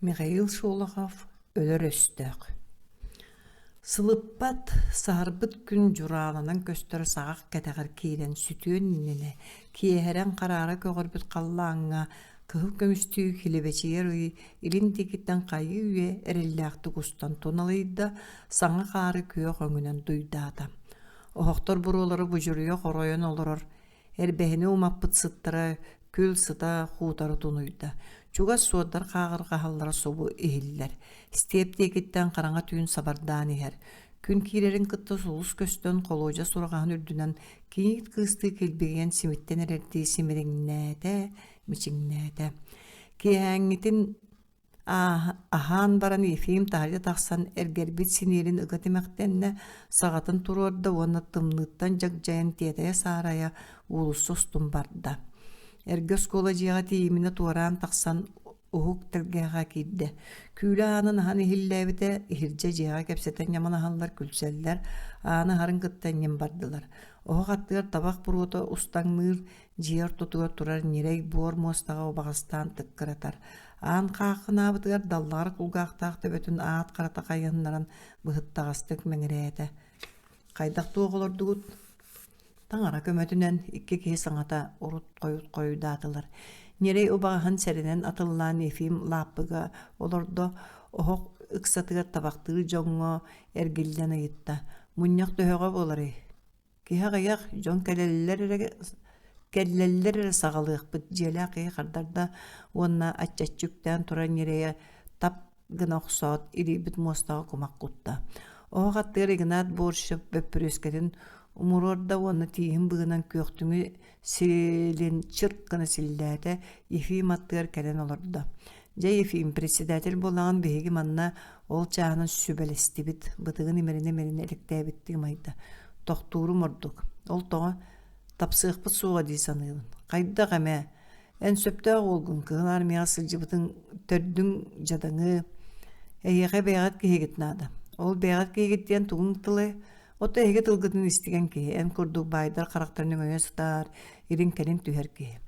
Михаил Шолохов «Өлөр өстөөх» Сылыппат, саһарбыт күн дьурааланан көстөр саҕах кэтэҕэр киирэн сүтүөн иннинэ, киэһэрэн хараара көҕөрбүт халлааҥҥа кыһыл көмүстүү килэбэчийэр ый илин диэкиттэн хайыы-үйэ эрэллээхтик устан туналыйда, саҥа хаары күөх өҥүнэн дуйдаата. Оһохтор буруолара будьуруйа хоройон олорор Эрбэһини умаппыт сыттара күл сыта хуутары тунуйда. Чугас суордар хааҕырҕаһаллара субу иһиллэр. Степ диэкиттэн хараҥа түүн сабардаан иһэр. Күн киирэрин кытта сулус көстөн холуодьас ураҕаһын үрдүнэн кийиит кыыстыы килбигийэн симиттэн эрэрдии симириҥнээтэ, мичиҥнээтэ. Киэһээҥҥитин Аһаан баран Ефим таһырдьа тахсан эргэрбит синиэлин ыга тимэхтэннэ, саҕатын туруорда уонна тымныыттан дьагдьайан тиэтэйэ-саарайа уулусса устун барда. Эргэ оскуола дьиэҕэ тиийиминэ туораан тахсан уһук тэлгэһэҕэ киирдэ. Күүлэ аанын аһан иһиллээбитэ, иһирдьэ дьиэҕэ кэпсэтэн ньамалаһаллар, күлсэллэр, ааны аһарын кытта ньим бардылар. Оһох аттыгар табах буруота устаҥныыр, Дьиэ ортотугар турар ньирэй буор муостаҕа убаҕастаан тыккыратар. Аан хаахынаабытыгар даллаҕар кулгаахтаах төбөтүн аат харата хайыһыннаран быһыттаҕастык мэҥирээтэ. «Хайдах туох олордугут?» Таҥара көмөтүнэн икки киһи саҥата урут хойут хойудаатылар. Ньирэй убаҕаһын сэрэнэн атыллаан Ефим лааппыга олордо, оһох ыксатыгар табахтыыр дьоҥҥо эргиллэн ыйытта: «Мунньах төһөҕө буоларый?» Киһи аҕыйах, дьон кэлэллэр эрэ кэллэллэр эрэ саҕалыахпыт, дьиэлээх киһи хардарда уонна аччаччы үктээн турар ньирэйэ тап гына охсоот, илийбит муостаҕа кумах кутта. Оһох аттыгар Игнат Борщев бөппүрүөскэтин умуруорда уонна тииһин быыһынан күөхтүҥү силин чырк гына силлээтэ, Ефим аттыгар кэлэн олордо. Дьэ, Ефим, председатель буолаҕын биһиги манна ол чааһынан сүбэлэстибит, бытыгын имэринэ-имэринэ элэктээбиттии ымайда. Тохтуурум ордук. Ол тоҕо? Тапсыахпыт суоҕа дии саныыбын. Хайдах эмэ, эн сөптөөх уолгун Кыһыл Армияҕа сылдьыбытыҥ төрдүҥ дьадаҥы. Эһиэхэ бэйэҕит киһигит наада. Ол бэйэҕит киһигит диэн тугуҥ тылай? Ото эһиги тылгытын истигэн киһи, эн курдук баайдар харахтарын өҥөйө сытар, илин-кэлин түһэр киһи.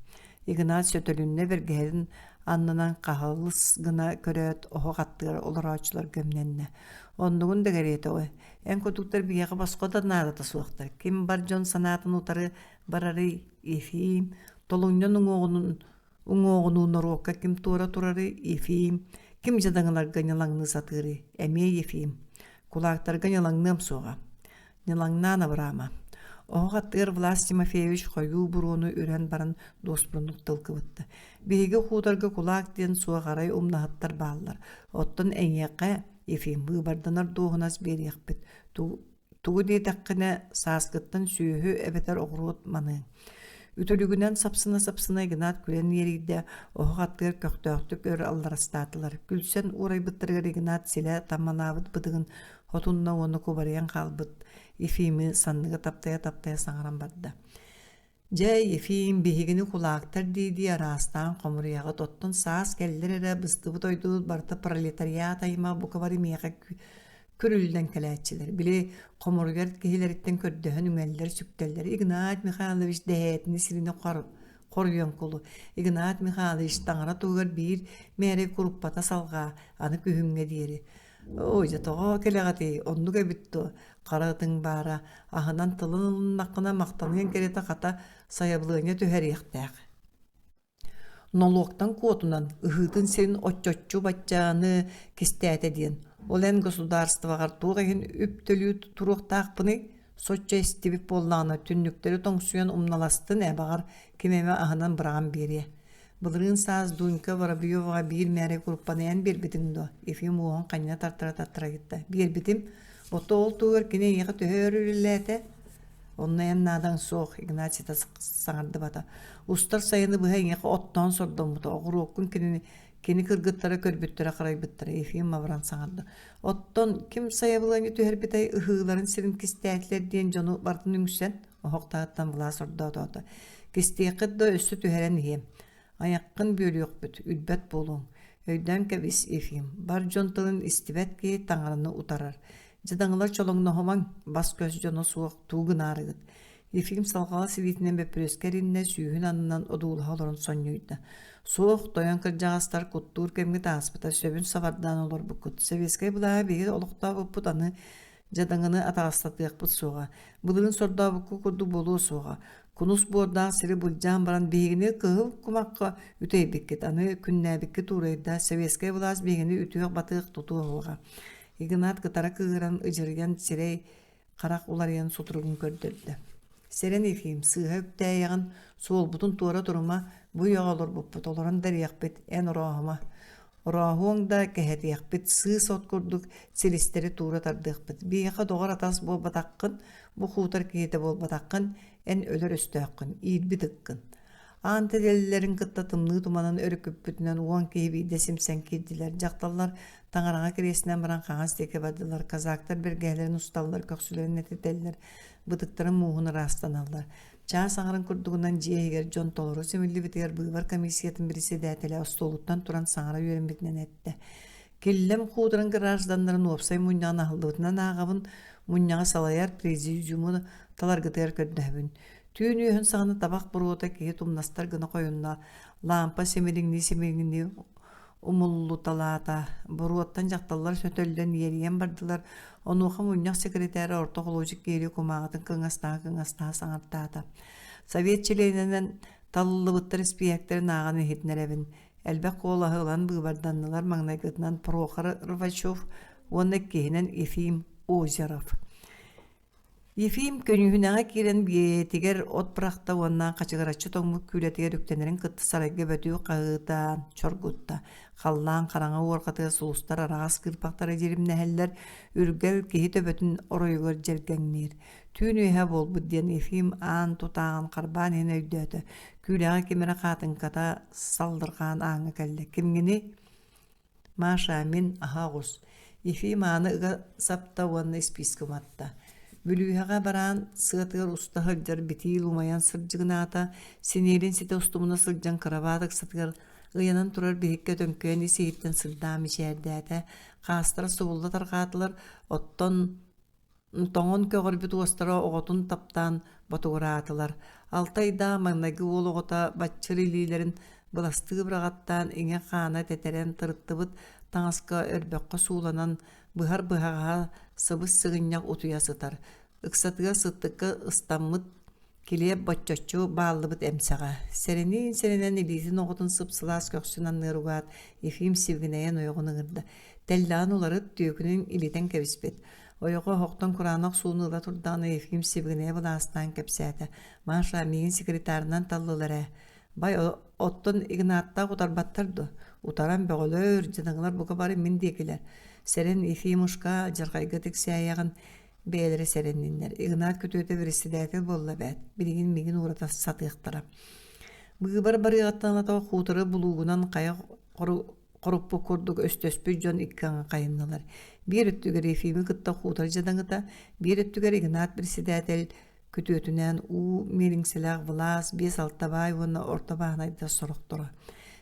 Игнат сөтөлүннэ бэргэһэтин аннынан хаһылыс гына көрөөт, оһох аттыгар олорооччуларга эмнэннэ. Оннугун да кэриэтэ ой, эн курдуктар биһиэхэ босхо да наадата суохтар. Ким бар дьон санаатын утары барарый, Ефим, толуҥньон уҥуоҕунун Уҥуоҕунуу норуокка ким туора турарый? Ефим. Ким дьадаҥыларга ньылаҥныы сатыырый? Эмиэ Ефим. Кулаактарга ньылаҥныам суоҕа. Ньылаҥнаан абыраама. Оһох аттыгар Влас Тимофеевич хойуу буруону үрэн баран дуоспуруннук тыл кыбытта. Биһиги хуутарга кулаак диэн суох арай умнаһыттар бааллар. Оттон эйиэхэ, Ефим, быыбарданар дуоһунас биэриэхпит. Тугу диэтэххинэ, сааскыттан сүөһү эбэтэр оҕуруот маныаҥ. Үтүлүгүнэн сапсына-сапсына Игнат күлэн иэрийдэ, оһох аттыгар көхтөөхтүк өр алларастаатылар. Күлсэн уурайбыттарыгар Игнат силэ таммалаабыт бытыгын хотунна уонна кубарыйан хаалбыт Ефими санныга таптайа-таптайа саҥаран барда. Дьэ, Ефим, биһигини кулаактар дии-дии араастаан хомуруйаҕыт, оттон саас кэллэр эрэ быстыбыт ойдубут барыта пролетариат аймах бука бары миэхэ күрүллэн кэлээччилэр. Били хомуруйар киһилэриттэн көрдөһөн үҥэллэр-сүктэллэр. Игнат Михайлович дэһээтини сирини хоруйан кулу. Игнат Михайлович таҥара туһугар биир мээрэй куруппата салҕаа, аны күһүҥҥэ диэри. Ой, дьэ тоҕо кэлэҕитий, оннук эбит дуо, хара ытыҥ баара, аһынан тылын ылыннаххына махтаныаҥ кэриэтэ хата сайабылыанньа түһэриэхтээх. Нолуоктан куотунан, ыһыытын сирин оччоччу баччааны кистээтэ диэн, ол эн государствоҕар туох иһин үп төлүү туруохтаахпыный? Соччо истибит буоллаҕына, түннүктэри тоҥсуйан умналастын ээ, баҕар, ким эмэ аһынан быраҕан биэриэ. Былырыын саас Дунька Воробьеваҕа биир мээрэ куруппаны эн биэрбитиҥ дуо? Ефим уоһун ханньа тартара-тартара ыйытта. Биэрбитим. Ото ол туһугар кини эйиэхэ төһө өр үлэлээтэ? Онно эн наадаҥ суох, Игнатий саҥардыбата. Устар сайыны быһа эйиэхэ оттоон сордоммута. Оҕуруоккун кинини кини кыргыттара көрбүттэрэ-харайбыттара. Ефим абаран саҥарда. Оттон ким сайабылыанньа түһэрбитэй ыһыыларын сирин кистээтилэр диэн дьону барытын үҥсэн Оһох таһыттан былаас ордоотоото. Кистиэххит да өссө түһэрэн иһиэм. Айаххын бүөлүөхпүт, үрбэт буолуоҥ. Өйдөөн кэбис, Ефим, бар дьон тылын истибэт киһи таҥараны утарар. Дьадаҥылар чолоҥноһумаҥ, бас-көс дьоно суох туу гынаарыгыт. Ефим салҕалас илиитинэн бөппүрүөскэ эриннэ, сүүһүн аннынан одуулаһа олорон сонньуйда. Суох, тойон кырдьаҕастар куттуур кэмҥит ааспыта, сөбүн сабардаан олорбуккут. Сэбиэскэй былааһы биһиги олохтообуппут аны дьадаҥыны атаҕастатыахпыт суоҕа. Былырыын сордообукку курдук буолуо суоҕа. Кунус буордаах сири былдьаан баран биһигини кыһыл кумахха үтэйбиккит, аны күннээбиккит уурайда, сэбиэскэй былаас биһигини үтүөх-батыах тутуо суоҕа. Игнат кытара кыыһыран, ыдьырыйан сирэй харах уларыйан сутуругун көрдөрдө. Сэрэн Ефим, сыыһа үктээйэҕин, суолбутун туора турума, бу үйэҕэ олорбуппут, олорон да эриэхпит, эн орооһума. Орооһуоҥ да кэһэтиэхпит, сыыс от курдук силистэри туура тардыахпыт. Биһиэхэ доҕор-атас буолбатаххын, бу хуутар киһитэ буолбатаххын, эн өлөр өстөөххүн, иирбит ыккын. Аан тэлэллэрин кытта тымныы туманын өрүкүппүтүнэн 10 киһи биирдэ симсэн киирдилэр. Дьахталлар таҥараҕа кириэсинэн баран хаҥас диэки бардылар, казактар бэргэһэлэрин усталлар, көхсүлэрин этитэллэр, бытыктарын мууһун ыраастаналлар. Чаас аҥарын курдугунан дьиэ иһигэр дьон толору симиллибитигэр быыбар комиссиятын председателэ остуолуттан туран саҥара үөрэммитинэн эттэ. Киллэм хуторын гражданнарын уопсай мунньаҕын аһыллыбытынан ааҕабын, мунньаҕы салайар президиуму таларгытыгар көрдөһөбүн. Түүн үөһүн саҕана табах буруота киһи тумнастар гына хойунна, лаампа симириҥнии-симириҥнии умуллуталаата. Буруоттан дьахталлар сөтөллөн иэрийэн бардылар. Онуоха мунньах секретарэ орто холуочук киһи кумааҕытын кыҥастаһа-кыҥастаһа саҥартаата. Совет чилиэнинэн талыллыбыттар испииһэктэрин ааҕан иһитинэрэбин. Элбэх куолаһы ылан быыбарданнылар маҥнайгытынан Прохор Рвачев уонна иккиһинэн Ефим Озеров. Ефим көньүүһүнэҕэ киирэн биэтигэр от бырахта уонна хачыгыраччы тоҥмут күүлэтигэр үктэнэрин кытта сарайга бөтүү хаһыытаан чоргутта. Халлаан хараҥа уорҕатыгар сулустар араҕас кыырпахтара дьиримнэһэллэр, үргэл киһи төбөтүн оройугар дьэргэҥниир. Түүн үөһэ буолбут диэн Ефим аан тутааҕын харбаан иһин өйдөөтө. Күүлэҕэ ким эрэ хаатыҥката саллырҕаан ааҥҥа кэллэ. Кимҥиний? Маша, мин аһа оҕус. Ефим ааны ыга сапта уонна испиискэ уматта. Бүлүүһэҕэ бараан сыатыгар уста сылдьар битиил умайан сырдьыгынаата, синиэлин ситэ устумуна сылдьан кырабаат ыксатыгар ыйанан турар биһиккэ төҥкөйөн ис-иһиттэн сырдаан мичээрдээтэ, хаастара субулла тарҕаатылар, оттон Тоҥон көҕөрбүт уостара оҕотун таптаан ботугураатылар. Алта ыйдаах маҥнайгы уол оҕото баччыр илиилэрин быластыы быраҕаттаан иҥэ-хаана тэтэрэн тырыттыбыт таҥаска өрбөххө сууланан быһар быһаҕаһа сыбыс-сыгынньах утуйа сытар. Ыксатыгар сыттыкка ыстаммыт Килиэп боччоччу бааллыбыт эмсэҕэ, сэрэниин-сэрэнэн илиитин оҕотун сып-сылаас көхсүн анныар угаат, Ефим сибигинэйэн ойоҕун ыҥырда. Тэллэҕин уларыт, түөкүнүн илитэн кэбиспит. Ойоҕо оһохтон кураанах сууну ыла турдаҕына Ефим сибигинэйэ былаастаан кэпсээтэ: «Маша, миигин секретарынан таллылар ээ. Бай, оттон Игнаттаах утарбаттар дуо? Утаран бөҕөлөр, дьадаҥылар бука бары мин диэкилэр. Сэрэн, Ефимушка, дьарҕайга тиксээйэҕин, Бэйэлэрэ сэрэнниннэр. Игнат күтүөтэ председатель буолла эбээт. Билигин миигин уурата сатыахтара. Быыбар барыаҕыттан ылата хуторы булуугунан хайа хоруппут курдук өстөспүт дьон икки аҥы хайыннылар. Биир өттүгэр Ефими кытта хуутар дьадаҥыта, биир өттүгэр Игнат председатель күтүөтүнээн уу миэлиҥсэлээх Влас, 5-6 баай уонна орто бааһынайдар сорохторо.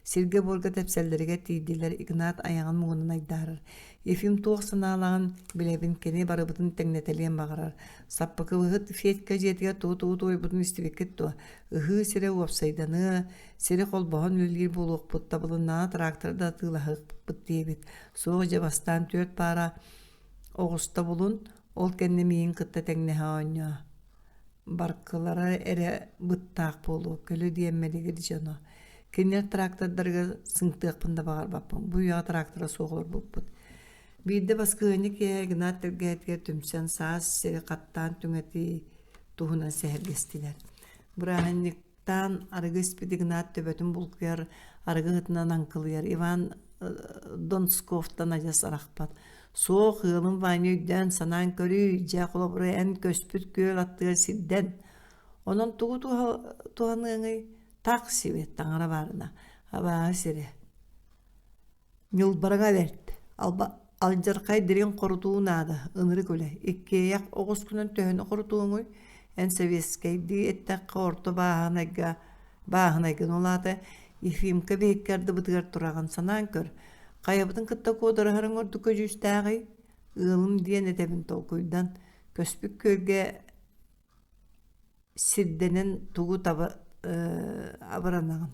Сиргэ-буорга тэпсэллэригэр тиийдилэр, Игнат айаҕын муҥунан айдаарар. Ефим туох санаалааҕын билэбин, кини барыбытын тэҥнэтэлиэн баҕарар. Саппыкыбыһыт Федька дьиэтигэр тугу-тугу туойбутун истибиккит дуо? Ыһыы сирэ уопсайданыа, сири холбоһон үлэлиир буолуохпут, табылыннаҕына трактор да атыылаһыахпыт диэбит. Суох дьэ бастаан түөрт паара оҕуста булун, ол кэннэ миигин кытта тэҥнэһэ оонньоо. Баркылара эрэ быттаах буолуо, көлө диэн мэлигир дьоно. Кинилэр трактордарыгар сыҥтыахпын да баҕарбаппын, бу үйэҕэ трактора суох олорбуппут. Биирдэ баскыһыанньа киэһэ Игнат тэлгэһэтигэр түмсэн саас сири хаттаан түҥэтии туһунан сэһэргэстилэр. Бырааһынньык Таан арыгы испит Игнат төбөтүн булкуйар, арыгы ыһытынан аҥкылыйар. Иван Донсковтан адьас арахпат. Суох, ыалым Ваня өйдөөн санаан көрүүй, дьэ холобура эн көспүт күөл аттыгар сирдэн. Онон тугу туһаныаҥый? Так себе, таҥара баарына, абааһы сирэ. Ньылбараҥа бэрт, алдьархай дириҥ хорутуу наада, ынырык үлэ. Иккиэйэх оҕускунан төһөнү хорутуоҥуй? Эн сэбиэскэйдии эттэххэ орто бааһынайга бааһынайгын ол аата Ефимка биһикки ардыбытыгар тураҕын санаан көр. Хайабытын кытта куодарыһарыҥ ордук көдьүүстээҕий? Ыалым диэн этэбин толкуйдан. Көспүт күөлгэ. Сирдэнэн тугу таба абыранаҕын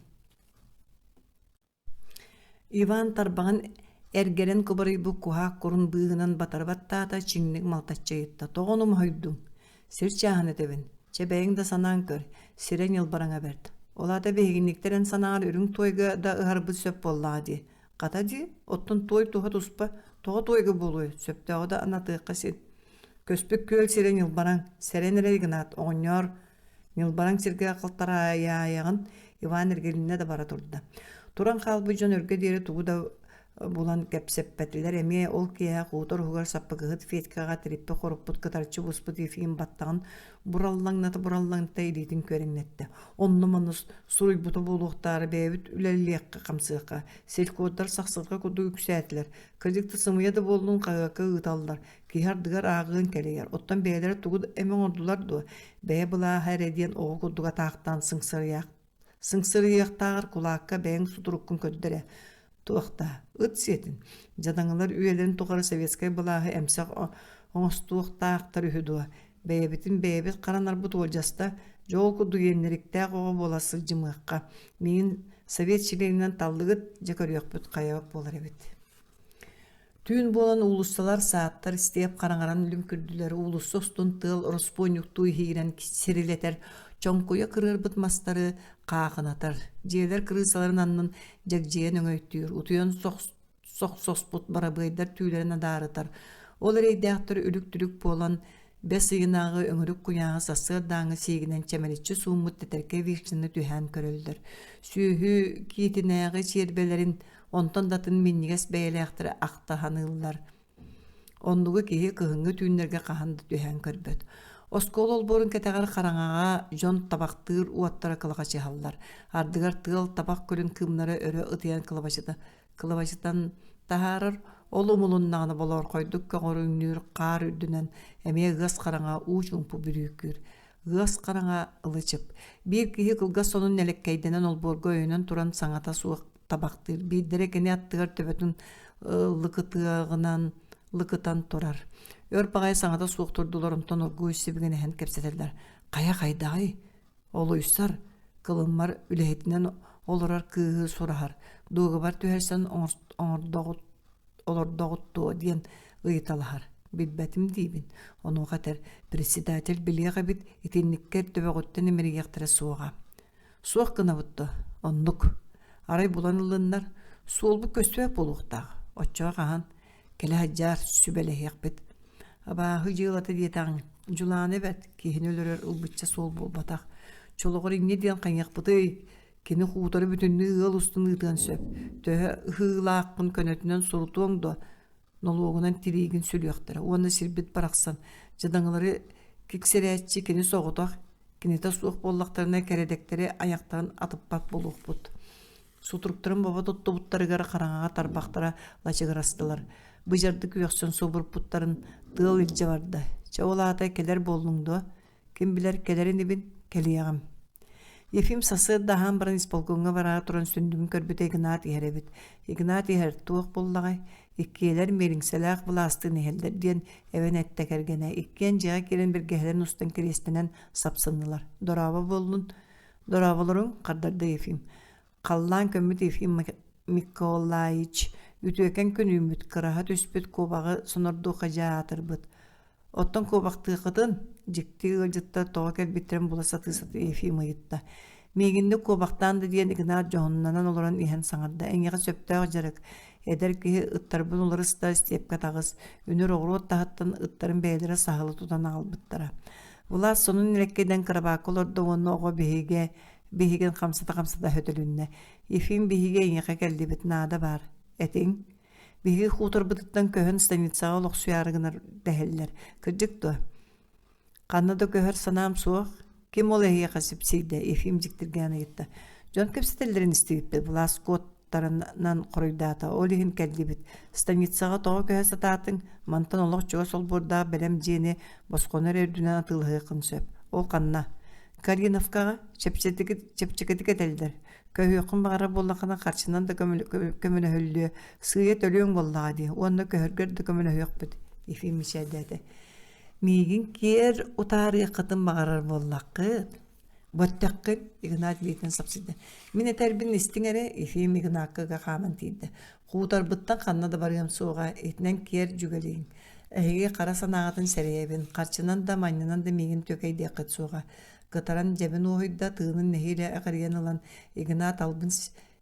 Иван тарбаҕын эргэрэн кубарыйбыт куһаак курун быыһынан батары баттаата, чиҥник малтаччы ыйытта: «Тоҕо ону моһуйдуҥ? Сир чааһын этэбин. Чэ, бэйэҥ да санаан көр, сирэ ньылбараҥа бэрт. Ол аата биһигинниктэр эн санааҕар үрүҥ туойга да ыһарбыт сөп буоллаҕа дии. Хата дии, оттон туой туһа туспа, тоҕо туойга буолуой, сөптөөҕү да анатыахха син. Көспүт күөл сирэ ньылбараҥ, сэрэн эрэ гынаат, оҕонньоор Ньылбараҥ сиргэ халтараайаайаҕын Иван эргилиннэ да бара турда. Туран хаалбыт дьон өргө диэри тугу да булан кэпсэппэтилэр. Эмиэ ол киэһэ хуутар уһугар саппыкыһыт Федькаҕа тириппэ хоруппут кытарчы буспут Ефим баттаҕын бураллаҥната-бураллаҥната илиитин күөрэҥнэттэ. Онно-манна суруйбута буолуохтаары бэйэбит үлэлиэххэ-хамсыахха, селькордар сахсырҕа курдук үксээтилэр. Кырдьык да сымыйа да буоллун хаһыакка ыыталлар. Киһи ардыгар ааҕыан кэлэйэр, оттон бэйэлэрэ тугу эмэ оҥордулар дуо, бэйэ былааһа эрэ диэн оҕо курдук атаахтаан сыҥсырыйыахтааҕар кулаакка бэйэҥ сутуруккун көрдөр ээ. Туох даа, ыт сиэтин, дьадаҥылар үйэлэрин тухары советскай былааһы эмсэх оҥостуохтаахтар үһү дуо, бэйэбитин бэйэбит харанарбыт уолдьаста, дьэ ол курдук иэннэриктээх оҕо буола сылдьымыахха, миигин совет чилиэнинэн таллыгыт, дьэ көрүөхпүт хайа буолар эбит. Түүн буолан уулуссалар, сааттар истиэп хараҥаран лүҥкүрдүлэр, уулусса устун тыал ороспуонньуктуу иһиирэн сирилэтэр, чоҥкуйа кырыарбыт мастары хаахынатар, дьиэлэр кырыысаларын аннын дьэгдьийэн өҥөйтүүр, утуйан сохсоспут барабыайдар түүлэрин адаарытар. Ол эрэйдээхтэр үлүк-түлүк буолан, бэс ыйынааҕы өҥүрүк куйааһы сарсыардааҥҥы сиигинэн чэмэличчи сууммут тэтэркэй вишняны түһээн көрөллөр. Сүөһү киитинээҕи чиэрбэлэрин Онтон да атын минньигэс бэйэлээхтэри ахта саныыллар. Оннугу киһи кыһыҥҥы түүннэргэ хаһан да түһээн көрбөт. Оскуола олбуорун кэтэҕэр хараҥаҕа дьон табахтыыр уоттара кылахачыһаллар. Ардыгар тыал табах күлүн кыымнара өрө ытыйан кылабачытан таһаарар. Ол умулуннаҕына болоорхойдук көҕөрүҥнүүр хаар үрдүнэн эмиэ ыас хараҥа уу чуумпу бүрүүкүүр. Ыас хараҥа ылы-чып. Биир киһи кылгас сонун нэлэккэйдэнэн олбуорга өйөнөн туран саҥата суох табахтыыр. Биирдэрэ кини аттыгар төбөтүн лыкытыаҕынан лыкытан турар. Өр баҕайы саҥата суох турдулар, онтон оргууй сибигинэһэн кэпсэтэллэр. Хайа хайдаҕый? Олуйсар, кылыммар үлэһитинэн олорор кыыһы сураһар. Дуогабар түһэрсэн оҥордоҕут олордоҕут дуо диэн ыйыталаһар. Билбэтим диибин. Онуоха этэр, председатель билиэх эбит, итинниккэ төбөҕүттэн имэрийиэхтэрэ суоҕа. Суох гынабыт дуо? Оннук. Арай булан ыллыннар, суолбут көстүбэт буолуохтаах. Оччоҕо хаһан? Кэлэ сылдьаар, сүбэлэһиэхпит. Абааһы дьыалата диэтэҕиҥ, дьулаана эбэт, киһини өлөрөр ылбычча суол буолбатах. Чолоҕор инньэ диэн хайыахпытый? Кини хуторы бүтүннүү ыал устун ыытыан сөп. Төһө ыһыылааххын көнөтүнэн сурутуоҥ дуо? Нолуогунан тириигин сүлүөхтэрэ уонна сирбит барахсан дьадаҥылары киксэрээччи кини соҕотох, кинитэ суох буоллахтарына кэрэдэктэри айахтарын атыппат буолуохпут. Сутуруктарын бобо туттубуттарыгар хараҥаҕа тарбахтара лачыгырастылар. Быдьардык үөхсэн субурпуттарын тыал илдьэ барда. Чэ ол аата кэлэр буоллуҥ дуо? Ким билэр кэлэрин ибин кэлиэҕим. Ефим сарсыарда аһаан баран исполкомҥа бараары туран сүндүгүн көрбүтэ Игнат иһэр эбит. Игнат иһэр туох буллаҕай? Иккиэлэр миэлиҥсэлээх былаастыын иһэллэр диэн эбэн эттэ кэргэнэ. Иккиэн дьиэҕэ киирэн бэргэһэлэрин устан кириэстэнэн сапсыннылар. Дорообо буоллун. Дорооболоруҥ, хардарда Ефим. Халлаан көммүт Ефим Миколаич үтүөкэн күн үүммүт, кыраһа түспүт куобаҕы сонордуохха дьаа аатырбыт. Оттон куобахтыаххытын, дьикти ыалдьыттар тоҕо кэлбиттэрин була сатыы-сатыы Ефим ыйытта. Миигинник куобахтаан да диэн Игнат дьоһуннанан олорон иһэн саҥарда. Эйиэхэ сөптөөх дьарык. Эдэр киһи ыттарбын уларыста, степкэ таҕыс. Үнүр оҕуруот таһыттан ыттарын бэйэлэрэ саһылы тутан аҕалбыттара. Влас сонун элэккэйдэн кырабаакка олордо уонна оҕо биһигэ биһигин хамсата-хамсата хөтөлүннэ. Ефим биһиги эйиэхэ кэллибит, наада баар. Этиҥ. Биһиги хуторбытыттан көһөн станицаҕа олохсуйаары гынар дэһэллэр. Кырдьык дуо? Ханна да көһөр санаам суох. Ким ол эһиэхэ сипсийдэ? Ефим дьиктиргээн ыйытта. Дьон кэпсэтэллэрин истибиппит. Влас куоттарынан хоруйдаата. Ол иһин кэллибит. Станицаҕа тоҕо көһө сатаатыҥ? Мантан олох чугас олбуордаах бэлэм дьиэни босхону эрэ үрдүнэн атыылаһыаххын сөп. Ол ханна? Калиновкаҕа чэпчэкитик, чэпчэкитик этэллэр. Көһүөххүн баҕарар буоллаххына харчынан да көмөлөһүллүө, сыыйа төлүөҥ буоллаҕа дии уонна көһөргөр да көмөлөһүөхпүт, Ефим мичээрдээтэ. Миигин киэр утаарыаххытын баҕарар буоллаххыт. Бөттөххүн, Игнат илиитин сапсыйда. Мин этэрбин истиҥ эрэ, Ефим Игнакка хааман тиийдэ. Хуутарбыттан ханна да барыам суоҕа, итинэн киэр дьүгэлииҥ. Эһиги хара санааҕытын сэрэйэбин, харчынан да, манньанан да миигин түөкэйдиэххит суоҕа. Кытаран дьэбин уоһуйда, тыынын нэһиилэ эҕирийэн ылан, Игнат албын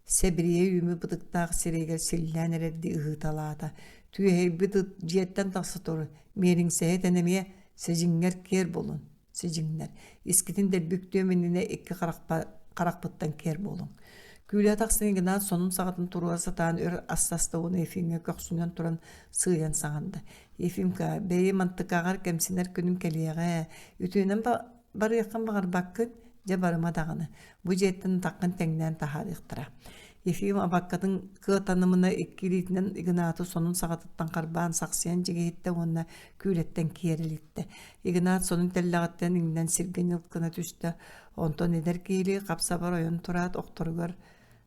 сэбирийэ үүммүт бытыктаах сирэйигэр силлээн эрэрдии ыһыыталаата. Түөһэйбит ыт дьиэттэн тахса тур, миэлиҥсэһит эн эмиэ сидьиҥҥэр киэр булун сидьиҥнэр искитин дэлби үктүөм иннинэ икки харахпыттан киэр буолуҥ Күүлэ тахсан Игнат сонун саҕатын туруора сатаан өр астаста уонна Ефимҥэ көхсүнэн туран сыыйан саҥарда. Ефимка, бэйи мантыкаҕар кэмсинэр күнүм кэлиэҕэ. Үтүөнэн барыаххын баҕарбаккын, дьэ барыма даҕаны. Бу дьиэттэн атаххын тэҥнээн таһаарыахтара. Ефим абаккатын кыатанымына икки илиитинэн Игнаты сонун саҕатыттан харбаан сахсыйан дьигиһиттэ уонна күүлэттэн киэрэлиттэ. Игнат сонун тэллэҕиттэн иҥнэн сиргэ ньылк гына түстэ, онтон эдэр киһилии хап-сабар ойон тураат охторугар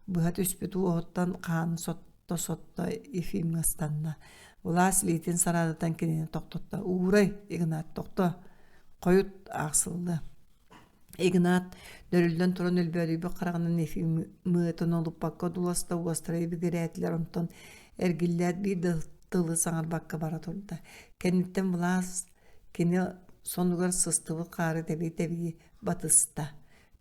быһа түспүт уоһуттан хаанын сотто-сотто Ефимҥа ыстанна. Влас илиитин сараадатан кинини тохтотто. «Уурай, Игнат, тохто! Хойут аахсыллыа» Игнат нөрүллэн туран өлбөөдүйбүт хараҕынан Ефимыатын олуппакка дуласта уостара ибигирээтилэр онтон эргиллээт биир да тылы саҥарбакка бара турда. Кэнниттэн Влас кини сонугар сыстыбыт хаары тэбии-тэбии батыста.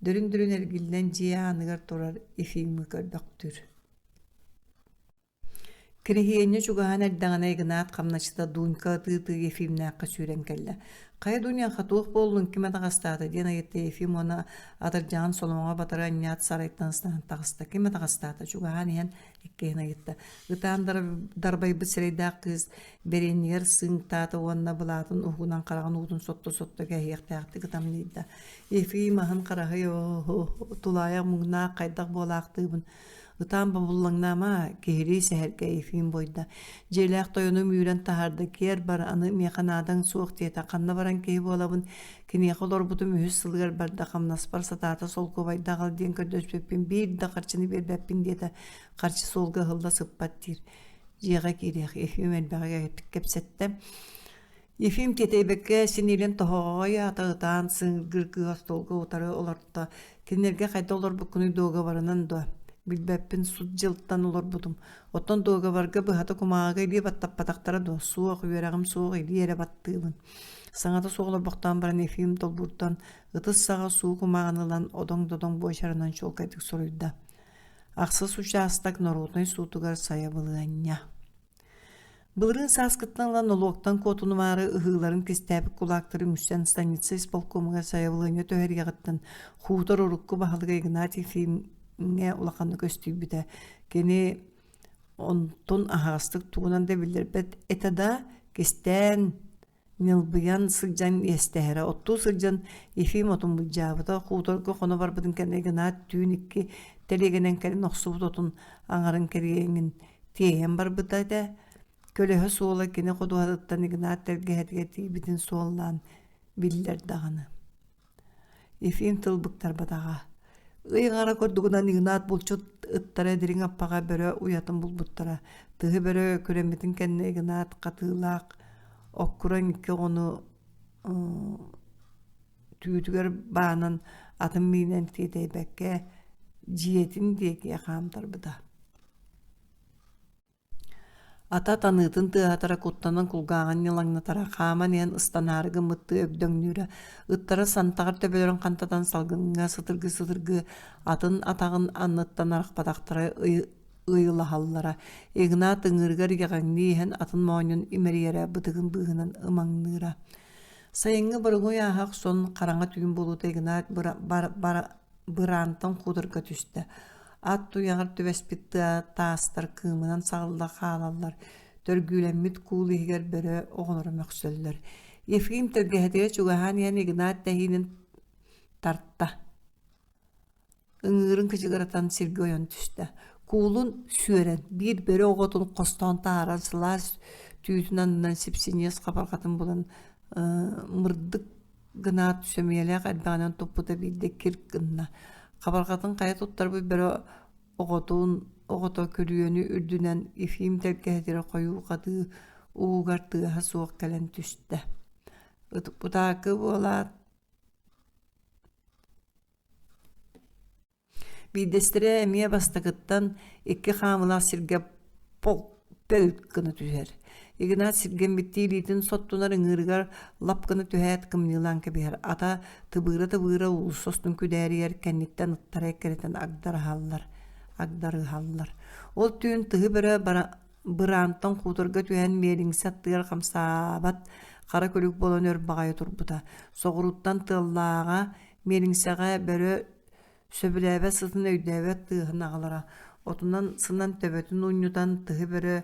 Дөрүн-дөрүн эргиллэн дьиэ ааныгар турар Ефимы көрбөхтүүр. Кириһиэнньэ чугаһаан эрдэҕинэ Игнат хамначчыта Дунька ытыы-ытыы Ефимнээххэ сүүрэн кэллэ: «Хайа, Дуняха, туох буоллуҥ, ким атаҕастаата?» диэн ыйытта Ефим уонна атырдьаҕын соломоҕо батары анньаат сарайтан ыстанан таҕыста. «Ким атаҕастаата?» чугаһаан иһэн иккиһин ыйытта. Ытаан дарбайбыт сирэйдээх кыыс бэриэнньигэр сыыҥтаата уонна былаатын уһугунан хараҕын уутун сотто-сотто кэһиэхтээхтик ытамньыйда. Ефим аһын хараһый тулаайах муҥнаах хайдах буолаахтыыбын Ытаан бобуллаҥнаама, киһилии сэһэргэ Ефим буойда. Дьиэлээх тойонум үүрэн таһаарда, киэр бар, аны миэхэ наадаҥ суох диэтэ. Ханна баран киһи буолабын, киниэхэ олорбутум үһүс сылыгар барда, хамнаспар сатаата солкуобайда аҕал диэн көрдөспүппүн биир да харчыны биэрбэппин диэтэ. Харчы суолга ыһылла сыппат диир. Дьиэҕэ киириэх, Ефим элбэҕи кэпсэттэ. Ефим тиэтэйбэккэ синиилин тоһоҕоҕо ыйаата ытаан сыҥыргыыр кыыһа остуолга утары олорто. Кинилэргэ хайда олорбуккунуй дуогабарынан дуо? Билбэппин, сут дьылтан олорбутум. Оттон дуогабарга быһата кумааҕыга илии баттаппатахтара дуо? Суох, үөрэҕим суох, илии эрэ баттыыбын. Саҥата суох олорбохтоон баран Ефим долбууртан ытыс саҕа суу кумааҕыны ылан одоҥ-додоҥ буочарынан чуолкайдык суруйда. Ахсыс учаастак норуотунай суутугар сайабылыанньа. Былырыын сааскыттан ыла нолуоктан куотунумаары ыһыыларын кистээбит кулаактары үҥсэн станица исполкомугар сайабылыанньа түһэриэҕиттэн хутор урукку баһылыга Игнатий Ефимҥэ улаханнык өстүйбүтэ. Кини онтун аһаҕастык тугунан да биллэрбэт этэ да, кистээн Ньылбыйан сылдьан иэстэһэрэ, оттуу сылдьан Ефим отун былдьаабыта, хуторга хоно барбытын кэннэ Игнат түүн икки тэлиэгэнэн кэлин охсубут отун аҥарын кэриэҥин тиэйэн барбыта этэ. Көлөһө суола кини ходуһатыттан Игнат тэлгэһэтигэр тиийбитин суоллаан биллэр даҕаны. Ефим тыл быктарбатаҕа. Ый аҥара курдугунан Игнат булчут ыттара дириҥ аппаҕа бөрө уйатын булбуттара. Тыһы бөрө күрэммитин кэннэ Игнат хатыылаах оккураҥ икки оҕону түүтүгэр баанан атын миинэн тиэтэйбэккэ дьиэтин диэки хаамтарбыта. Ата таныытын тыаһатара куттанан кулгааҕын ньылаҥнатара, хааман иһэн ыстанаары гыммыттыы өгдөҥнүүрэ, ыттара сантаҕар төбөлөрүн хантатан салгыҥҥа сытыргыы-сытыргыы атын атаҕын анныттан арахпатахтара ыйылаһаллара. Игнат ыҥыырыгар иэҕэҥнии иһэн атын моонньун имэрийэрэ, бытыгын быыһынан ымаҥныыра. Сайыҥҥы боруҥуй ааһа охсон, хараҥа түүн буолуута Игнат быраантан куутарга түстэ. Ат туйаҕар түбэспит тыа таастар кыымынан саҕылла хаалаллар, төргүүлэммит куул иһигэр бөрө оҕолоро мөхсөллөр. Ефим тэлгэһэтигэр чугаһаан иһэн Игнат тэһиинин тарта. Ыҥыырын кычыгыратан сиргэ ойон түстэ. Куулун сүөрэн, биир бөрө оҕотун хостоон таһааран сылаас түүтүн аннынан сипсиниэс хабарҕатын булан мырдык гынаат сөмүйэлээх эрбэҕинэн туппута биирдэ кирк гынна. Хабарҕатын хайа туттарбыт бөрө оҕотун оҕото күрүөнү үрдүнэн Ефим тэлгэһэтигэр хойуу хатыы уугар тыаһа суох кэлэн түстэ. Утаакы буолаат Биирдэстэрэ эмиэ бастакыттан икки хаамылаах сиргэ пөл гына түһэр. Игнат сиргэммиттии илиитин соттунар ыҥыырыгар лап гына түһээт кымньыылаан кэбиһэр. Ата тыбыыра-тыбыыра уулусса устун күдээрийэр кэнниттэн ыттара эккирэтэн агдарыһаллар, агдарыһаллар. Ол түүн тыһы бөрө быраантан хуторга түһэн миэлиҥсэ аттыгар хамсаабат хара күлүк буолан өр баҕайы турбута. Соҕурууттан тыаллааҕа миэлиҥсэҕэ бөрө Сөбүлээбэт сытын өйдөөбөт тыаһын аҕалара, отунан сынан төбөтүн унньутан тыһы бөрө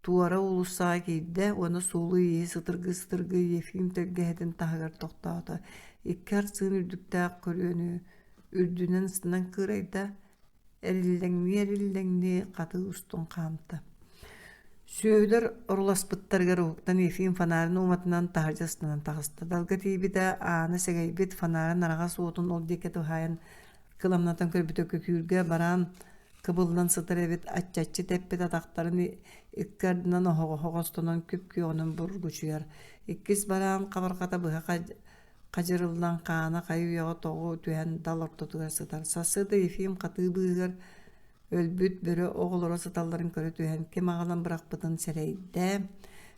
туора уулуссаҕа киирдэ уонна суолу-ииһи сытыргыы-сытыргыы Ефим тэлгэһэтин таһыгар тохтоото. Икки арсыын үрдүктээх көрүөнү үрдүнэн сынан кыырайда, эриллэҥнии-эриллэҥнии хатыы устун хаамта. Сүөһүлэр оруласпыттарыгар уһуктан Ефим фонарын ууматынан таһырдьа ыстанан таҕыста. Далга тиийбитэ, ааны сэгэйбит фонарын араҕас уотун ол диэки туһаайан кыламнатан көрбүтэ күкүүргэ бараан кыбыллан сытар эбит, аччаччы тэппит атахтарын икки ардынан оһоҕоһо хостонон күп-күөҕүнэн бургучуйар. Иккис бараан хабарҕата быһа хадьырыллан хаана хайы-үйэҕэ тоҕу түһэн дал ортотугар сытар. Сарсыарда Ефим хатыы быыһыгар Өлбүт бөрө оҕолоро сыталларын көрө түһэн ким аҕалан бырахпытын сэрэйдэ,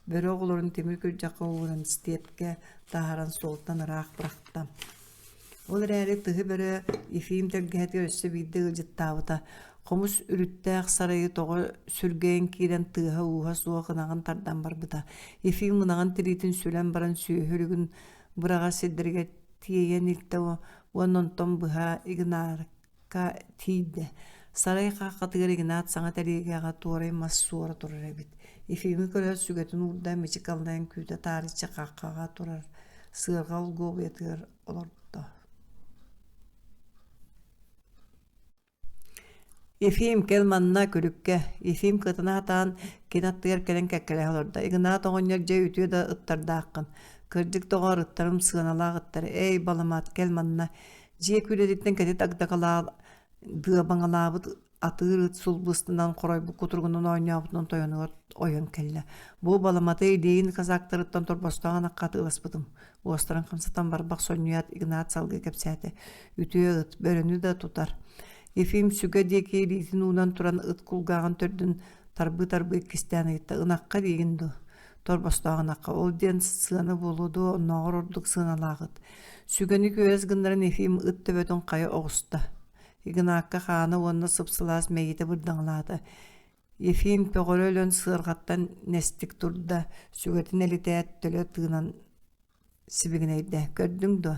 бөрө оҕолорун тимир күрдьэххэ ууран степкэ таһааран суолтан ыраах бырахта. Ол эрээри тыһы бөрө Ефим тэлгэһэтигэр өссө биирдэ ыалдьыттаабыта. Хомус үрүттээх сарайы тоҕо сүргэйэн киирэн тыаһа-ууһа суох ынаҕын тардан барбыта. Ефим ынаҕын тириитин сүлэн баран сүөһү өлүгүн быраҕар сирдэригэр тиэйэн илтэ уонна онтон быһа Игнар тиийдэ. Сарай хаххатыгар Игнат саҥа тэлиэгэҕэ туорай мас суора турар эбит. Ефими көрөөт сүгэтин уурда мичик аллайан күүтэ таарыччы хаххаҕа турар сыарҕа олгуобуйатыгар олордо. Ефим, кэл манна, күлүккэ. Ефим кытына сатаан кини аттыгар кэлэн кэккэлэһэ олордо. Игнат оҕонньор дьэ үтүө да ыттардааххын. Кырдьык доҕоор, ыттарым сыаналаах ыттар. Эй, баламат, кэл манна. Дьиэ күүлэтиттэн кэтит агдакалаал дыабаҥалаабыт атыыр ыт сулбустанан хоройбут кутуругунан оонньообутунан тойонугар ойон кэллэ. Бу баламаты Ильин казактарыттан торбостоох ынахха атыыласпытым. Уостарын хамсатан барбах сонньуйаат Игнат салгыы кэпсээтэ. Үтүө ыт, бөрөнү да тутар. Ефим сүгэ диэки илиитин уунан туран ыт кулгааҕын төрдүн тарбыы-тарбыы иккистээн ыйытта. Ынахха диигин дуо? Торбостоох ынахха. Ол диэн сыана буолуо дуо, оннооҕор ордук сыаналаах ыт. Сүгэни күөрэс гыннаран Ефим ыт төбөтүн хайа оҕуста. Игнакка хаана уонна сып-сылаас мэйиитэ бырдаҥалаата. Ефим көҕөрө өлөн сыарҕаттан нэстик турда, сүгэтин элитээт төлө тыынан сибигинэйдэ: «Көрдүҥ дуо?»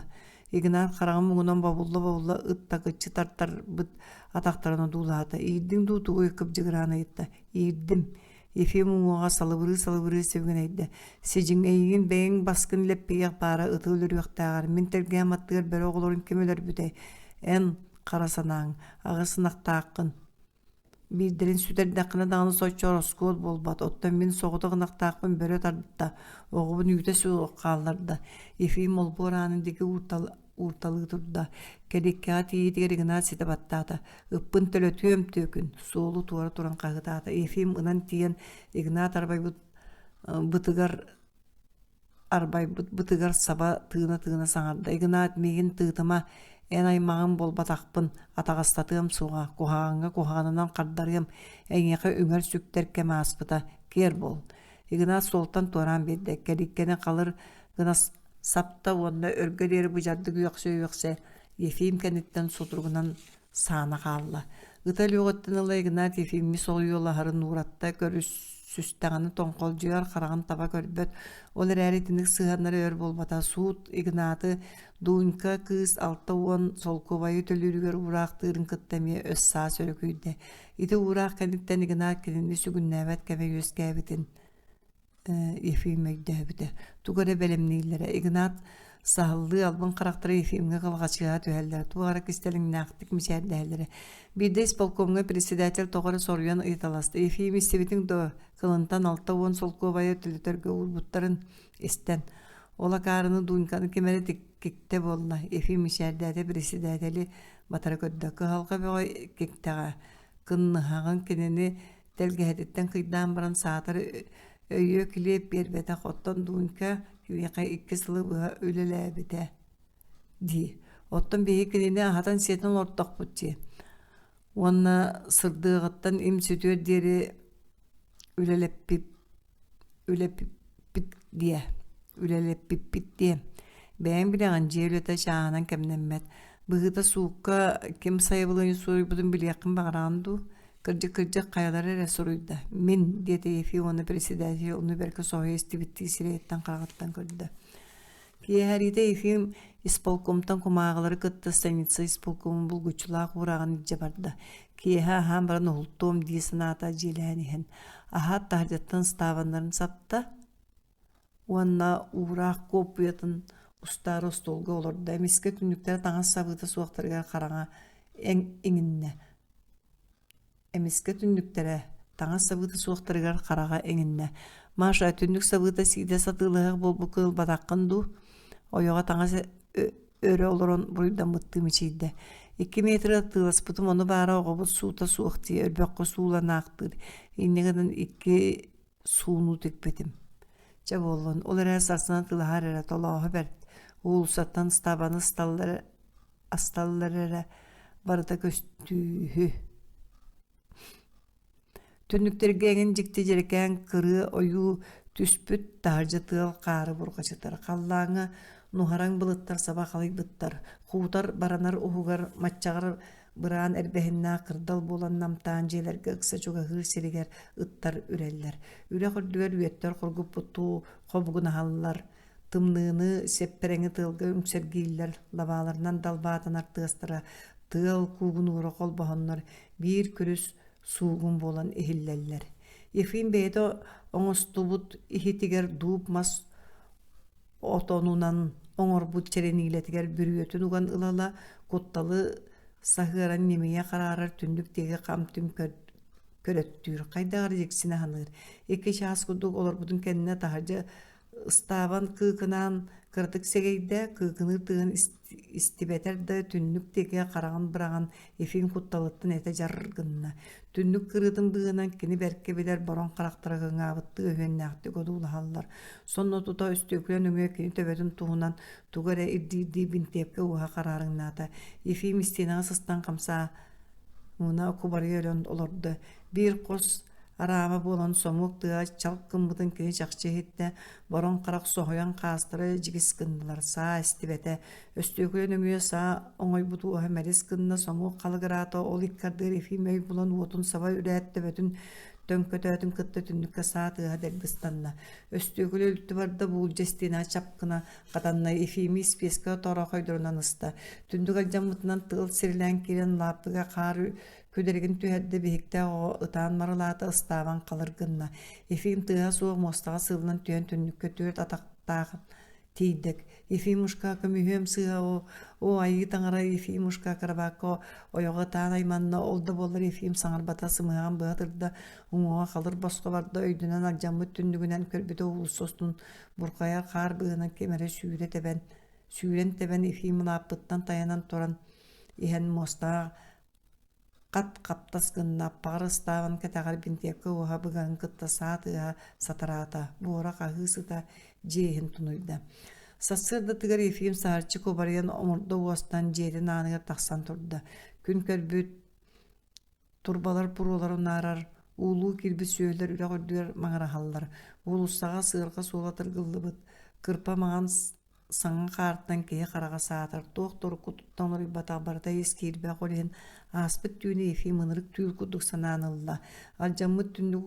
Игнат хараҕын муҥунан бобулла-бобулла ыт такыччы тартарбыт атахтарын одуулаата. «Иирдиҥ дуу, тугуй?» кыбдьыгыраан ыйытта. «Иирдим» Ефим уҥуоҕа салыбырыы-салыбырыы сибигинэйдэ: «Сидьиҥ, эйигин бэйэҥ баскын лэппийиэх баара ыты өлөрүөхтээҕэр, мин тэлгэһэм аттыгар бөрө оҕолорун ким өлөрбүтэй? Эн, хара санааҥ, аҕыс ынахтааххын Биирдэрин сүтэрдэххинэ даҕаны соччо ороскуот буолбат, оттон мин соҕотох ынахтаахпын бөрө тарта, оҕобун үүтэ суох хаалларда» Ефим олбуор аанын диэки уурталыы турда. Кэлииккэҕэ тиийиитигэр Игнат ситэ баттаата: «Ыппын төлөтүөм түөкүн!» Суолу туора туран хаһыытаата. Ефим ынан тиийэн Игнат арбайбыт бытыгар арбайбыт бытыгар саба тыына-тыына саҥарда: «Игнат, миигин тыытыма, эн аймаҕыҥ буолбатахпын, атаҕастатыам суоҕа, куһаҕаҥҥа куһаҕанынан хардарыам, эйиэхэ үҥэр-сүктэр кэм ааспыта, киэр буол» Игнат суолтан туораан биэрдэ, кэлииккэни халыр гына сапта уонна өргө диэри быдьардык үөхсэ-үөхсэ Ефим кэнниттэн сутуругунан саана хаалла. Ыта өлүөҕүттэн ыла Игнат Ефимҥэ соһуйуолаһарын ууратта, көрүсүстэҕинэ тоҥхолдьуйар, хараҕын таба көрбөт. Ол эрээри итинник сыһыаннара өр буолбата. Суут Игнаты Дунька кыыс 60 солкуобайы төлүүрүгэр уураахтыырын кытта эмиэ өс-саас өрүкүйдэ. Ити уураах кэнниттэн Игнат кинини сүгүннээбэт кэмэ үөскээбитин Ефим өйдөөбүтэ. Тугу эрэ бэлэмнииллэрэ. Игнат саһыллыы албын харахтара Ефимҥэ кылҕачыһа түһэллэрэ, туох эрэ кистэлэҥнээхтик мичээрдэһэллэрэ. Биирдэ исполкомҥа председатель тоҕо эрэ соруйан ыйыталаста: «Ефим, истибитиҥ дуо, кылынтан 60 солкуобайы төлөтөргө уурбуттарын?» Истэн, ол акаарыны Дуньканы ким эрэ киктэ буолла. Ефим мичээрдээтэ председатели батара көрдө. Кыһалҕа бөҕө киктэҕэ. Кынныһаҕын кинини тэлгэһэтиттэн кыйдаан баран саатар өйүө килиэп биэрбэтэх, оттон Дунька Киниэхэ 2 сылы быһа үлэлээбитэ дии. Оттон биһиги кинини аһатан-сиэтэн олордохпут дии. Уонна сырдыаҕыттан им сүтүөр диэри үлэлэппит үлэппиппит диэ үлэлэппиппит диэ. Бэйэҥ билэҕин дьиэ үлэтэ чааһынан кэмнэммэт. Быһыыта суукка ким сайабылыанньа суруйбутун билиэххин баҕараҕын дуу? Кырдьык-кырдьык хайалара эрэ суруйда. Мин, диэтэ Ефим уонна председатель ону бэркэ соһуйа истибиттии сирэйиттэн-хараҕыттан көрдө. Киэһэриитэ Ефим исполкомтан кумааҕылары кытта станица исполкомун булгуччулаах уурааҕын илдьэ барда. Киэһэ аһаан баран уһултуом дии санаата дьиэлээн иһэн. Аһаат таһырдьаттан ыстаабаннарын сапта уонна уураах куоппуйатын устаары остуолга олордо. Эмискэ түннүктэрэ таҥас сабыыта суохтарыгар хараҥа иҥиннэ. Эмискэ түннүктэрэ, таҥас сабыыта суохтарыгар хараҕа иҥиннэ: «Маша, түннүк сабыыта сиидэ сатыылаһыах буолбуккун ылбатаххын дуу?» Ойоҕо таҥас өрө олорон буруйдаммыттыы мичийдэ: «Икки метр атыыласпытым ону баара оҕобут суута суох дии, өрбөххө сууланаахтыыр, инньэ гынан икки сууну тикпитим. Чэ буоллун, ол эрээри сарсын атыылаһар эрэ, толооһо бэрт, уулуссаттан ыстаабаны ысталлар асталлар эрэ барыта көстүүһү Түннүктэргэ эҥин дьикти дьэрэкээн кырыа ойуу түспүт, таһырдьа тыал хаары бурҕачытар, халлааҥҥа нуһараҥ былыттар саба халыйбыттар, хуутар баранар уһугар маччаҕар быраан эрбэһиннээх кырдал буолан намтаан дьиэлэргэ ыкса чугаһыыр сиригэр ыттар үрэллэр. Үрэх үрдүгэр үөттэр хоргуппуттуу хобугунаһаллар, Тымныыны, сэппэрэҥи тыалга үҥсэргииллэр, лабааларынан далбаатанар тыастара тыал куугунуура холбоһоннор биир күрүс суугун буолан иһиллэллэр. Ефим бэйэтэ оҥостубут иһитигэр дууп мас отонунан оҥорбут чэрэниилэтигэр бүрүөтүн уган ыла-ыла кутталы саһыаран ньимийэ хараарар түннүк диэки хам-түм көрөттүүр, хайдах эрэ дьиксинэ саныыр. Икки чаас курдук олорбутун кэннэ таһырдьа Ыстаабан кыыкынаан кыратык сэгэйдэ, кыыкыныыр тыаһын истибэтэр да түннүк диэки хараҕын быраҕан Ефим кутталыттан этэ дьар гынна. Түннүк кырыытын быыһынан кини бэркэ билэр бороҥ харахтара кыҥаабыттыы өһүөннээхтик одуулаһаллар. Сонно тута өстүөкүлэ нөҥүө кини төбөтүн туһунан тугу эрэ ирдиирдии бинтиэпкэ уоһа хараарыҥнаата. Ефим истиэнэҕэ сыстан хамсаа муна кубарыйа өлөн олордо. Биир хос Араама буолан сомуок тыа чалк гыммытын кини чахчы иһиттэ, бороҥ харах соһуйан хаастара дьигис гыннылар, саа истибэтэ. Өстүөкүлэ нөҥүө саа оҥойбут уоһа мэлис гынна, сомуок халыгыраата, ол икки ардыгар Ефим өй булан уотун саба үрээт төбөтүн төҥкөтөөтүн кытта түннүккэ саа тыаһа дэлби ыстанна. Өстүөкүлэ үлтү барда, буулдьа истиэнэҕэ чап гына хатанна, Ефими испиэскэ тоорохойдорунан ыста. Түннүк алдьаммытынан тыал сирилээн киирэн лааппыга хаар Күдэригин түһэрдэ биһиктээх оҕо ытаан марылаата ыстаабан халыр гынна. Ефим тыаһа суох муостаҕа сыыллан түһэн түннүккэ түөрт атахтаах тиийдик. Ефимушка көмүһүөм сыыһа о, о айыы таҥара Ефимушка кырабаакка ойоҕо ытаан айманна ол да буоллар Ефим саҥарбата сымыһаҕын быһа тырда уҥуоҕа халыр босхо барда өйдөнөн алдьаммыт түннүгүнэн көрбүтэ уулусса устун бурҕайар хаар быыһынан ким эрэ сүүрэ тэбэн сүүрэн тэбэн Ефим лааппыттан тайанан туран иһэн муостаҕа Хат хаптас гынна, аппаҕар ыстаабын кэтэҕэр бинтиэпкэ уоһа быгарын кытта саа тыаһа сатараата, буора хаһыы сыта дьиэ иһин тунуйда. Сарсыардатыгар Ефим саһарчы кубарыйан омурда уостан дьиэтин ааныгар тахсан турда. Күн көрбүт турбалар буруолара унаарар, уулуу киирбит сүөһүлэр үрэх үрдүгэр маҥыраһаллар. Уулуссаҕа сыарҕа суола тыргыллыбыт, кырпа маҥан Саҥа хаартан киһи хараҕа саатар, туох да уруккутуттан уларыйбатах барыта ис киирбэх ол иһин ааспыт түүнү Ефим ынырык түүл курдук санаан ылла. Алдьаммыт түннүк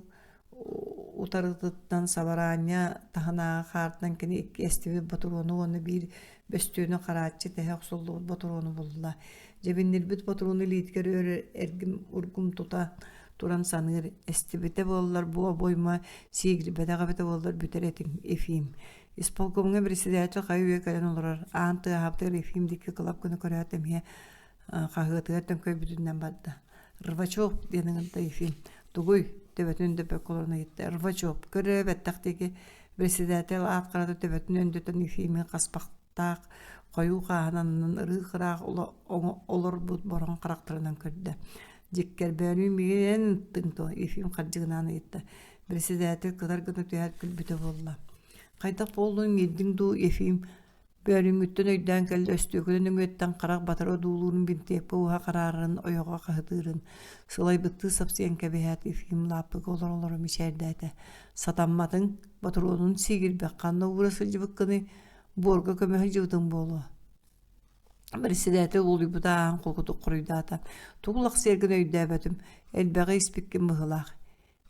утарытыттан сабараанньа таһынааҕы хаартан кини икки эстибит ботуруону уонна биир бөстүөнү харааччы тэһэ охсуллубут ботуруону булла. Дьэбиннирбит ботуруону илиитигэр өр эргим-ургум тута туран саныыр, эстибитэ буоллар бу обойма сиигирбэтэх эбитэ буоллар бүтэр этиҥ, Ефим. Исполкомҥа председатель хайы-үйэ кэлэн олорор, аан тыаһаабытыгар Ефим диэки кылап гына көрөөт эмиэ хаһыатыгар төҥкөйбүтүнэн барда. «Рвачев» диэн ыҥырда Ефим. «Тугуй?» төбөтүн өндөппөккө олорон ыйытта. «Рвачев, көрө бэттэх диэки» председатель аат харата төбөтүн өндөтөн Ефими хаспахтаах хойуу хааһын аннынан ырыы-ыраах олорбут бороҥ харахтарынан көрдө. «Дьиккэрбөөнүү миигин эн ыттыҥ дуо?» Ефим хардьыгынаан ыйытта. Председатель кытар гына түһээт күлбүтэ буолла. Хайдах буоллун иирдиҥ дуу, Ефим Бөөлүүҥҥүттэн өйдөөн кэллэ өстүөкүлэ нөҥүөттэн харах батары одуулуурун бинтиэппэ уоһа хараарарын ойоҕо хаһытыырын сылайбыттыы сапсыйан кэбиһээт Ефим лааппыга олоро-олоро мичээрдээтэ «Сатамматыҥ, ботуруонун сиигирбэх ханна уура сылдьыбыккыный, буорга көмө сылдьыбытыҥ буолуо» Председатель уолуйбута ааһан холкутук хоруйдаата: «Тугу лахсыйаргын өйдөөбөтүм, элбэҕи испиккин быһыылаах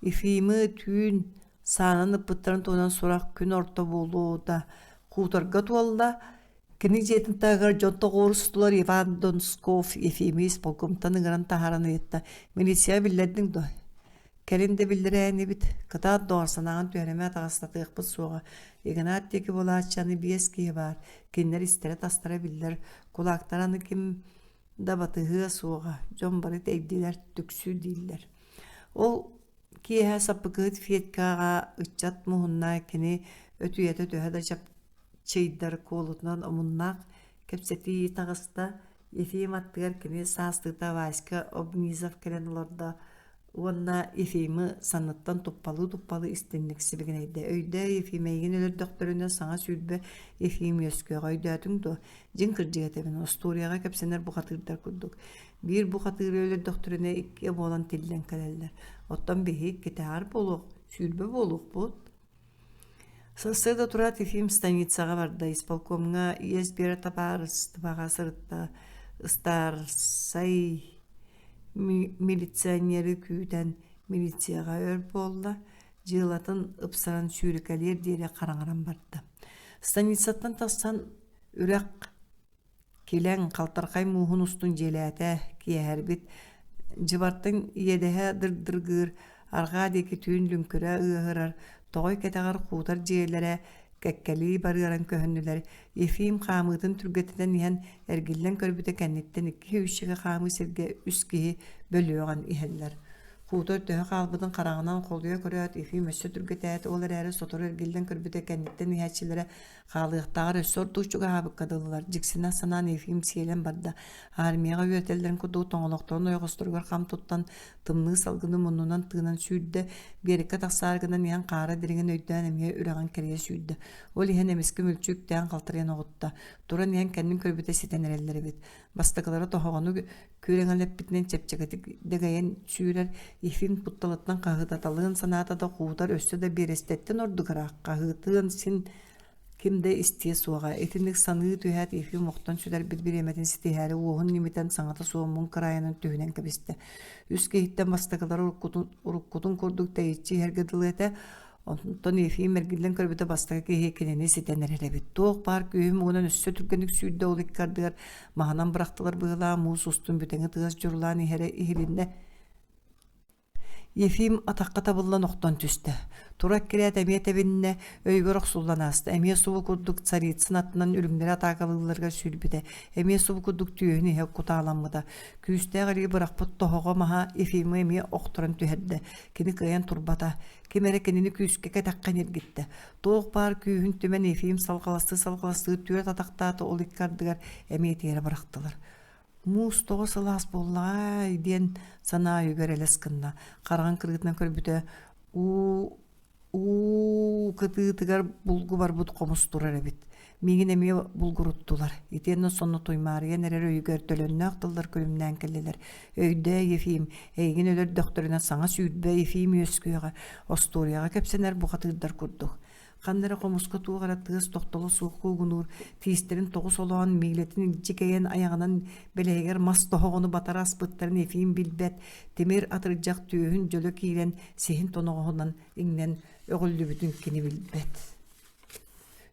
Ефимы түүн саанан ыппыттарын туһунан сурах күн орто буолуута хуторга туолла. Кини дьиэтин таһыгар дьон тоҕуорустулар Иван Донсков Ефими исполкомтан ыҥыран таһааран ыйытта: «Милицияҕа биллэрдиҥ дуо?» «Кэлин да биллэрээ инибит. Кытаат доҕор, санааҕын түһэримэ атаҕастатыахпыт суоҕа. Игнат диэки буолааччы аны биэс киһи баар. Кинилэр истэрэ-тастара биллэр. Кулаактара аны ким да батыһыа суоҕа. Дьон бары тэйдилэр, түксүү дииллэр. Ол киэһэ саппыкыһыт Федькаҕа ыччат муһунна кини өтүйэтэ төһө да чапчыйдар куолутунан омуннаах кэпсэтии таҕыста. Ефим аттыгар кини саастыыта Васька Обнизов кэлэн олордо уонна Ефимы санныттан туппалыы-туппалыы истинник сибигинэйдэ. Өйдөө, Ефим, эйигин өлөрдөхтөрүнэ саҥа 20 Ефим үөскүөҕэ өйдөөтүҥ дуо? Дьиҥ кырдьыга этэбин, остуоруйаҕа кэпсэнэр бухатыырдар курдук. Биир бухатыыры өлөрдөхтөрүнэ иккиэ буолан тиллэн кэлэллэр. Оттон биһи иккитээҕэр буолуох, 20 буолуохпут. Сарсыарда тураат Ефим станицаҕа барда, исполкомҥа иэс биэрэ табаарыстыбаҕа сырытта, ыстаарсай милиционеры күүтэн милицияҕа өр буолла, дьыалатын ыпсаран сүүрэкэлиэр диэри хараҥаран барда. Станицаттан тахсан үрэх Килэҥ, халтархай мууһун устун дьиэлээтэ, киэһэрбит, дьыбартан иэдэһэ дырдыргыыр, арҕаа диэки түүн лүҥкүрэ ыаһырар, тоҕой кэтэҕэр хуутар дьиэлэрэ кэккэлии барыаран көһүннүлэр. Ефим хаамыытын түргэтитэн иһэн, эргиллэн көрбүтэ кэнниттэн икки үщэгэ хаамыы сиргэ үс киһи бөлүөҕэн иһэллэр. Хуутар төһө хаалбытын хараҕынан холуйа көрөөт, Ефим өссө түргэтээтэ, ол эрээри сотору эргиллэн көрбүтэ кэнниттэн иһээччилэрэ Хаалыахтааҕар өссө ордук чугаһаабыкка дылылар, дьиксинэ санаан Ефим сиэлэн барда. Армияҕа үөрэтэллэрин курдук тоҥолохторун ойоҕосторугар хам туттан, тымныы салгыны муннунан тыынан сүүрдэ, биэрэккэ тахсаары гынан иһэн хаара дириҥин өйдөөн эмиэ үрэҕин кэрийэ сүүрдэ. Ол иһэн эмискэ мүлчү үктээн халтарыйан оҕутта. Туран иһэн кэннин көрбүтэ ситэн эрэллэр эбит. Бастакылара тоһоҕону күөрэҥэлэппитинэн чэпчэкитик дэгэйэн сүүрэр, Ефим кутталыттан хаһыытаталыан санаата да хуутар өссө да биэрэстэттэн ордук ыраах хаһыытыан син ким да истиэ суоҕа. Итинник саныы түһээт Ефим охтон сүтэрбит бириэмэтин ситиһээри уоһун ньимитэн саҥата суох муҥ кыраайынан түһүнэн кэбистэ. Үс киһиттэн бастакылара уруккутун, уруккутун курдук тэйиччи иһэргэ дылы этэ, Онтон Ефим эргиллэн көрбүтэ бастакы киһи кинини ситэн эрэр эбит. Туох баар күүһүн муҥунан өссө түргэнник сүүрдэ ол икки ардыгар маһынан бырахтылар быһыылаах муус устун бүтэҥи тыас дьурулаан иһэрэ иһилиннэ. Ефим атахха табыллан охтон түстэ. Тура эккирээт эмиэ тэбиннэ, өйүгэр охсуллан ааста. Эмиэ субу курдук Царицын аттынан үрүҥнэри атаакалыылларыгар сүүрбүтэ. Эмиэ субу курдук түөһүн иһэ кутааламмыта. Күүстээх илии бырахпыт тоһоҕо маһа Ефимы эмиэ охторон түһэрдэ. Кини кыайан турбата. Ким эрэ кинини күүскэ кэтэххэ ньиргиттэ. Туох баар күүһүн түмэн Ефим салҕаластыы-салҕаластыы түөрт атахтаата ол икки ардыгар эмиэ тиэрэ бырахтылар. Муус тоҕо сылаас буоллаҕай диэн санаа өйүгэр элэс гынна. Хараҕын кырыытынан көрбүтэ уу уу кытыытыгар булгу барбыт хомус турар эбит. Миигин эмиэ булгуруттулар. Итиэннэ сонно туймаарыйан эрэр өйүгэр төлөннөөх тыллар күлүмнээн кэллилэр. Өйдөө, Ефим, эйигин өлөрдөхтөрүнэ саҥа 20 Ефим үөскүөҕэ, остуоруйаҕа кэпсэнэр бухатыырдар курдук. Ханна эрэ хомуска туох эрэ тыас тохтоло суох куугунуур, тиистэрин тоҕус олоон, миилэтин илдьи кэйэн айаҕынан бэлэһигэр мас тоһоҕону батара аспыттарын Ефим билбэт, тимир атырдьах түөһүн дьөлө киирэн сиһин тоноҕоһунан иҥнэн өҕүллүбүтүн кини билбэт.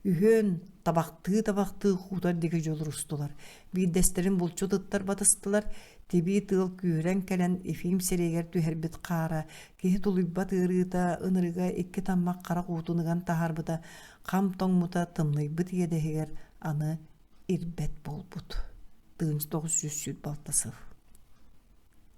Үһүөн табахтыы-табахтыы хуутар диэки дьулурустулар. Биирдэстэрин булчут ыттар батыстылар, тибии тыал күүһүрэн кэлэн Ефим сирэйигэр түһэрбит хаара, киһи тулуйбат ыарыыта, ынырыга икки таммах харах уутун ыган таһаарбыта, хам тоҥмута тымныйбыт иэдэһигэр аны ирбэт буолбут. 1926 сыл.